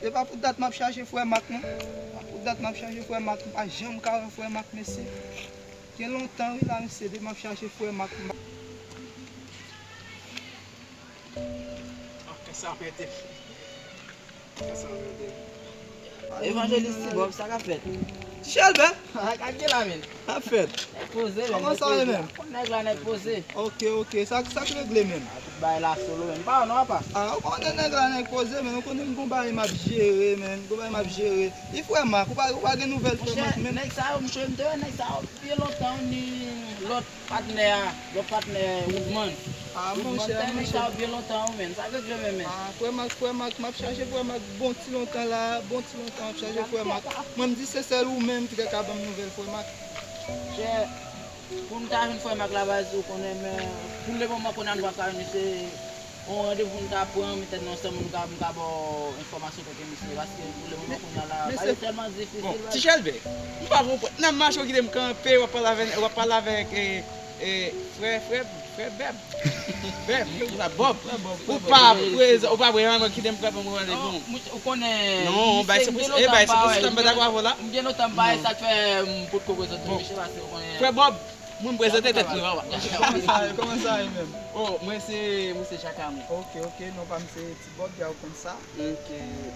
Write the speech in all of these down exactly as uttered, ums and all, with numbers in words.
Se pa pou dat m ap chache frè Mak, non. Se pa pou dat m ap chache frè Mak. M pa janm ka wè frè Mak, mesye. Gen lontan, wi, la, mesye, depi m ap chache frè Mak. M pa Fè sa mete. Fè sa mete. Evanjelis Ti Bob, sa k ap fèt? Ti Chèlbè! Sa k ap gen la, menm? Sa k ap fèt? Nèg poze, menm. Kòman sa ye, menm? Nèg la nèg poze. Ok, ok. Sa, sa k regle, menm? Tout bagay la solo, menm. M pa wè non, apa. Ah, ou konnen nèg la nèg poze, menm. Ou konnen m gon bagay m ap jere, menm. Gon bagay m ap jere. E frè Mak, ou pa, ou pa gen nouvèl frè Mak, menm? Monchè, nèg sa yo, monchè, m te wè nèg sa yo byen lontan, ni lòt patnè a, lòt patnè Woodman. Ah, monchè, monchè. Nèg sa yo byen lontan, wi, menm. Sa k regle menm, menm? Ah, frè Mak, frè Mak, m ap chache frè Mak bon ti lontan la, bon ti lontan m ap chache frè Mak. Mwen, m di se sèl ou menm ki te ka ban m nouvèl frè Mak. Monchè, pou m ta jwenn frè Mak la, baz, ou konnen, men pou lemoman, kounye a nou pa ka jwenn li, se yon randevou m ta pran, m te nan ansanm, m ka, m ka ba w enfòmasyon kote misye, paske pou lemoman, kounye a la, bagay yo tèlman difisil, baz. Ti Chèlbè, m pa konprann. Nan mache w kite m kanpe, w ap pale avè, w ap pale avèk, e, e, frè, frè, frè Bèb. Bèb, ou pa Bòb. Ou pa prezan, ou pa prezan, mwen kite m kanpe, mwen pale pou ou. Ou konnen, non, bay se pou, e, bay se pou sa m pa dakò avè w la. M gen lontan m pa wè sa k fè m potko prezante misye, paske ou konnen. Frè Bòb, mwen m prezante tèt mwen, papa. Kòman sa ye, kòman sa ye menm? Oh, mwen se, mwen se Jakamou. Ok, ok, non pa m se Ti Bòb, ya ou konn sa. Ok,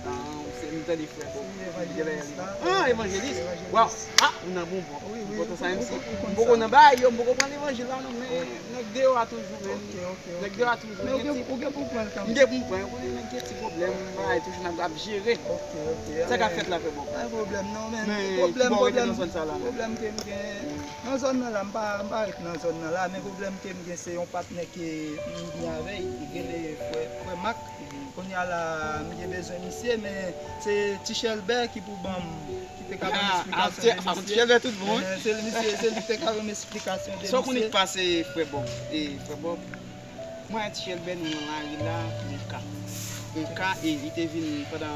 ah, se m tande frè Bòb. Evanjelis la. Ah, evanjelis. Waw. Ah, ou nan bon bò. Wi, wi. M kontan sa menm si m poko nan bagay yo, m poko pran levanjil la non, men nèg deyò a toujou, men. Ok, ok. Nèg deyò a toujou. Men ou gen, ou gen pou pran l kanmenm. M gen pou m pran, ou konnen nèg gen ti pwoblèm, bagay toujou n ap, ap jere. Ok, ok. Sa k ap fèt la, frè Bòb? Pa gen pwoblèm non, men pwoblèm, pwoblèm, pwoblèm ke m gen nan zòn nan la, m pa, m pa ret nan zòn nan la, men pwoblèm ke m gen se yon patnè ke m byen avè l, li rele frè, frè Mak. Kounye a la, m gen bezwen misye, men se Ti Chèlbè ki pou ban m, ki te ka ban m esplikasyon de misye. Ti Chèlbè tout bon, wi. Eh, se misye, se li ki te ka ban m esplikasyon de misye. Sa w konnen k pase, frè Bòb? E, frè Bòb, mwen ak Ti Chèlbè, nou nan lari la, yon ka. Yon ka, e li te vin pandan,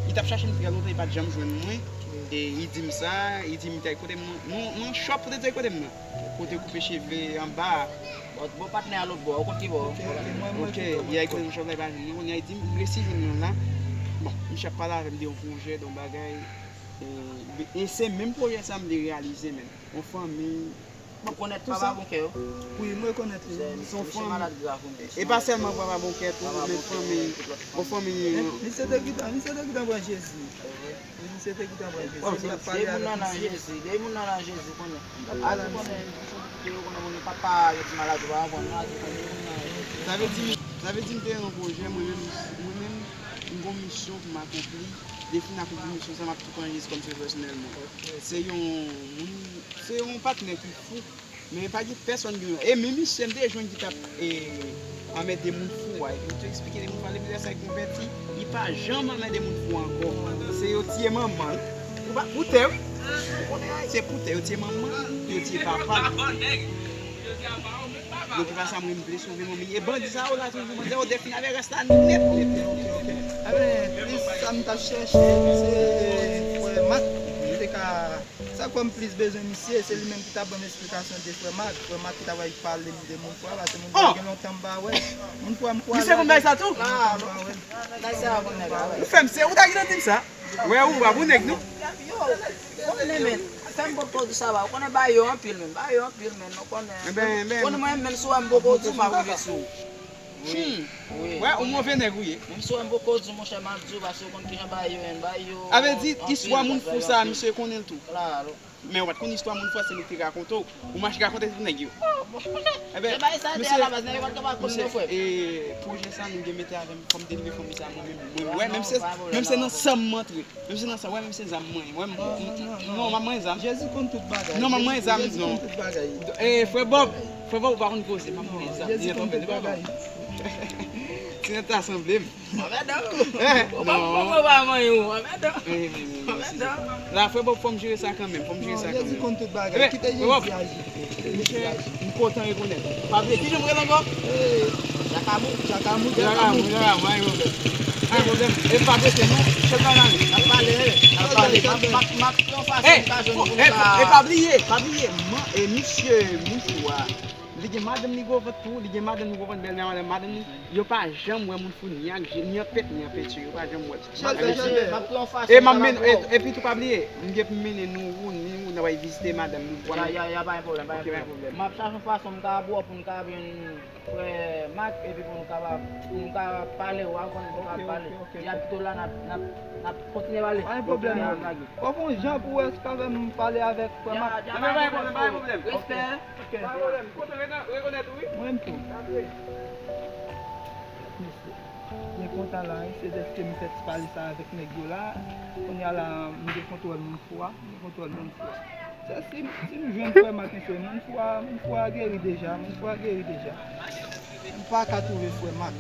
li t ap chache m trè lontan, li pa t janm jwenn mwen. E li di m sa, li di m, kote m, nan, nan shop, ou te di kote m nan. Kote koupe cheve anba a. Bò, bò patnè a lòt bò, ou konn ki bò? Ok, ok, mwen, mwen ki bò, mwen ki bò. Ok, li al kote m chòp la, li pa jwenn mwen. Kounye a li di m, m resi jwenn mwen la. Bon, misye ap pale avè m de yon pwojè, de yon bagay. E, e se menm pwojè sa m vle reyalize menm. Yon fanmi. Ou konèt papa Bonkè yo? Wi, m rekonèt li. Se, se yon fanmi. Malad grav, wi. E pa sèlman papa Bonkè tou, men fanmi. Yon fanmi. Misye te gentan, misye te gentan pran Jezi. Wi, misye te gentan pran Jezi. Bon, se, se moun nan nan Jezi, de moun nan nan Jezi, konnen. Al konnen, yo konnen moun yo pa, pa gen ti maladi, pa konprann, non, al konnen moun nan Jezi. Sa vle di, sa vle di m te nan yon pwojè, mwen menm, mwen menm, m gon misyon pou m akonpli. Lè fin akonpli misyon sa, m ap tou pran Jezi kòm sovè pèsonèl mwen. Se yon moun, se yon patnè ki fou. Men pa gen pèsonn ki jwenn. E menm misye m te jwenn ki t ap, e, anmède moun fou a. Epi m te eksplike de moun fou a, depi lè sa l konvèti, li pa janm anmède moun fou ankò. Se yo tiye manman l. Ou pa, pou tè, wi. Ou konnen, se pou tè. Yo tiye manman l, yo tiye papa l. Depi pa sa, mwen, m vle sove manmi. E bandi sa yo la toujou, bandi sa yo defini avè rès la nèt, nèt, nèt, nèt, nèt. Enben, plis sa m t ap chèche, se frè Mak, li te ka Sa k fè m plis bezwen misye, se li menm ki t ap ban m esplikasyon de frè Mak. Frè Mak ki t ap pale m de moun fou a, paske moun fou a gen lontan m pa wè. Moun fou a m kwè. Misye konn bay sa tou? Ah, bagay sa a konn nèg la, wi. Ou fè m se, ou ta gentan di m sa. Wè, ou pa bon nèg, non? Yo, ou konnen, men, fè m pot koz ou sa va. Ou konnen bagay yo anpil, men. Bagay yo anpil, men. Ou konnen. Enben, enben. Konnen mwen, menm si w wè m poko di w, m ap rive sou ou. Wi. Wi. Wè, ou move nèg ou ye. Menm si w wè m poko di w, monchè, m ap di w, paske ou konn kijan bagay yo ye, bagay yo. Sa vle di, istwa moun fou sa, misye konnen l tou. Klaro. Men ou pa t konn istwa moun fou a, se li ki te rakonte w. Ou mache rakonte tout nèg yo. Enben, se bagay sa te a la baz, nèg yo pa t kapab konn yo, frè. E pwojè sa, nou gen mete avè m, fò m delivre fanmi sa, mwen menm, mwen, wè, menm se, menm se nan san m antre. Menm si nan sa, wè, menm se zam mwen. Wè, m, m, m, non, m ap manyen zam. Jezi konn tout bagay. Non, m ap manyen zam, non. Jezi konn tout bagay. E, frè Bòb, frè Bòb, ou pa konn koze, m ap manyen zam. Jezi konn tout bagay. Ti nèt ta sanble m. Anmèdan ou. Eh, non. Ou pa, ou pa manyen ou, anmèdan. Eh, men, men, men, si, si. La, frè Bòb, fò m jere sa kanmenm, fò m jere sa kanmenm. Non, Jezi konn tout bagay. Kite Jezi aji. Monchè, m kontan rekonèt. Pa bliye, kijan m rele ankò? Eh, Jakamou. Jakamou, Jakamou, Jakamou. Jakamou, pa gen pwoblèm. Pa gen pwoblèm. E pa prese non, chèf la nan li. N ap pale, n ap pale. M ap, m ap, m ap fè yon fason m ka jwenn pou nou ka. E pa bliye, pa bliye. Man, e misye, misye a. Li gen madanm li gwo vant tou, li gen madanm li gwo vant, bèlmè madanm, madanm li, yo pa janm wè moun fou ni ak je, ni an pent, ni an penti, yo pa janm wè. Chèlbè, chèlbè, m ap pran yon fason. E m ap men, e, epi tou pa bliye, m gen pou mennen nou, ou ni ou, n a pral vizite madanm nou. Ya, ya, ya, pa gen pwoblèm, pa gen pwoblèm. M ap chache yon fason m ka bò pou n ka jwenn frè Mak, epi pou nou kapab, pou nou ka pale, w a konn pou nou ka pale. Ok, ok, ok. Epi tou la, n ap, n ap, n ap kontinye pale. Pa gen pwoblèm, non. W ap fè yon jan pou wè si w ka fè m pale avèk frè Mak. Ya, ya, pa gen pwoblèm, pa gen pwoblèm. Respè. Ok. Pa gen pwoblèm. Kote w rekonèt ou, wi. Mwen menm tou. Mesye, gen kontan la, wi, se dèske m fè ti pale sa avèk nèg yo la. Kounye a la, m gen kontwòl moun fou a, m gen kontwòl moun fou a. Se si, si m jwenn frè Mak, mesye, moun fou a, moun fou a geri deja, moun fou a geri deja. M pa ka twouve frè Mak.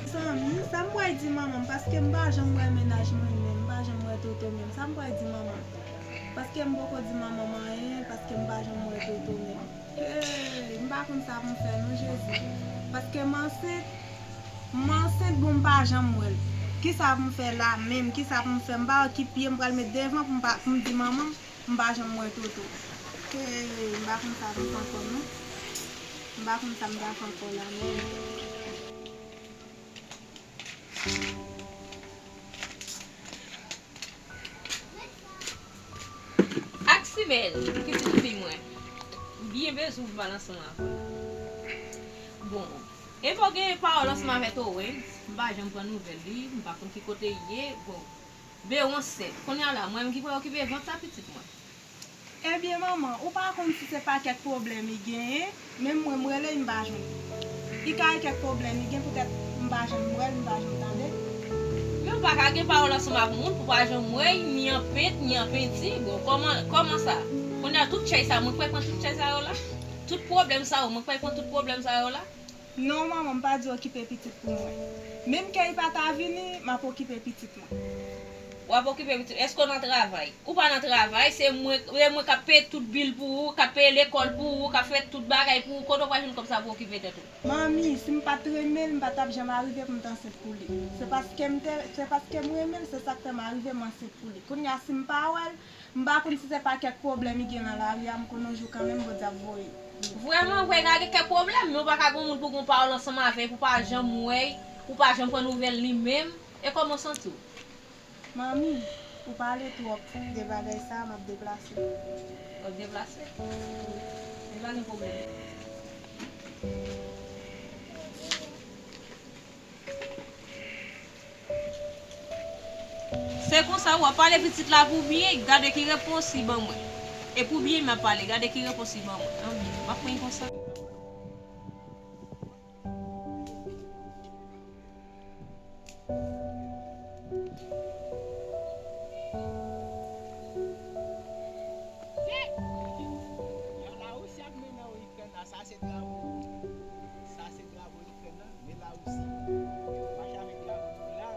Zanmi, sa m pral di manman m, paske m pa janm wè mennaj mwen menm, m pa janm wè Toto menm. Sa m pral di manman m? Paske m poko di manman m anyen, paske m pa janm wè Toto menm. Hey, m pa konn sa pou m fè non, Jezi. Paske m ansent, m ansent, bon, m pa janm wè l. Kisa pou m fè la menm? Kisa pou m fè? M pa wè ki pye m pral met devan pou m pa, pou m di manman m, m pa janm wè Toto. Hey, m pa konn sa pou m fè ankò non. M pa konn sa m ta fè ankò la menm. Aksimèl, pitit fi mwen, m byen bezwen w pale ansanm avè m. Bon, e pa w gen pawòl ansanm avè Torens, m pa janm pran nouvèl li, m pa konn ki kote l ye. Bon, Bewonsè, kounye a la, mwen menm ki pral okipe vant sa, pitit mwen. Ebyen, manman, ou pa konn si se pa kèk pwoblèm li genyen, menm mwen, m rele l, m pa jwenn li. Li ka gen kèk pwoblèm li gen, poutèt m pa janm wè l, m pa janm tande l. Men ou pa ka gen pawòl ansanm ak moun pou w pa janm wè l, ni an pent, ni an penti. Bon, kòman, kòman sa? Kounye a, tout chèz sa, mwen k pral pran tout chèz sa yo la? Tout pwoblèm sa yo, mwen k pral pran tout pwoblèm sa yo la? Non, manman, m pa di okipe pitit pou mwen. Menm ke li pa ta vini, m ap okipe pitit mwen. W ap okipe pitit? Èske w nan travay? Ou pa nan travay, se mwen, se mwen k ap peye tout bil pou ou, k ap peye lekòl pou ou, k ap fè tout bagay pou ou. Kote w pral jwenn kòb sa pou okipe tèt ou? Manmi, si m pa t renmen l, m pa t ap janm arive pou m t ansent pou li. Se paske m te, se paske m renmen l, se sa k fè m arive m ansent pou li. Kounye a, si m pa wè l, m pa konn si se pa kèk pwoblèm li gen nan lari a, m konn yon jou kanmenm Bondye ap voye. Vrèman vre, ka gen kèk pwoblèm, men ou pa ka gen yon moun pou gen yon pawòl ansanm avè l, pou w pa janm wè l, pou w pa janm pran nouvèl li menm. E kòman w santi w? Manmi, ou pale twòp de bagay sa a, m ap deplase. W ap deplase? Wi. Men pa gen pwoblèm. Se konsa, w ap pale pitit la pou byen, gade ki repons li ban mwen. E pou byen m ap pale, gade ki repons li ban mwen. Anbyen, m ap pran konsa. Yo, Larisi ap mennen w Ikrèn la, sa se drapo. Sa se drapo Ikrèn nan, men Larisi. Mache avèk drapo nou la,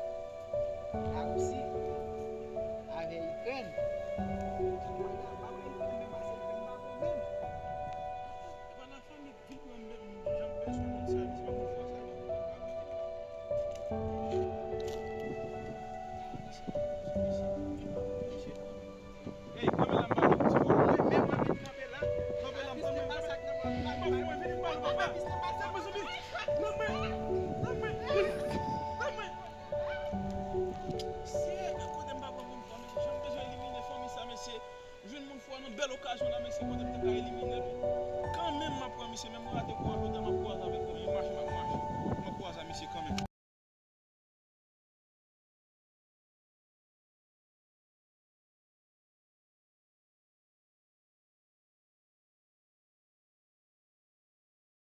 Larisi avè Ikrèn. Mwen nan, pa wè Ikrèn menm, pase Ikrèn pa bon menm. Epa nan fanmi vit mwen menm, jan m bezwen moun sa, se pa moun fò sa, non, mwen pa mete la. Ey, kanpe la, m pa janm di fò. Men, men mwen menm kanpe la. Kanpe la, m kanpe la. Mwen vini pale, papa. Mezanmi, nan mwen, nan mwen, nan mwen. Se kote m pa pran moun fò, mesye. Jan m bezwen elimine fanmi sa, mesye. Jwenn moun fò nan bèl okazyon la, mesye, kote m te ka elimine l. Kanmenm, m ap pran misye, menm rate kou a, jodi a, m ap kwaze avèk mwen.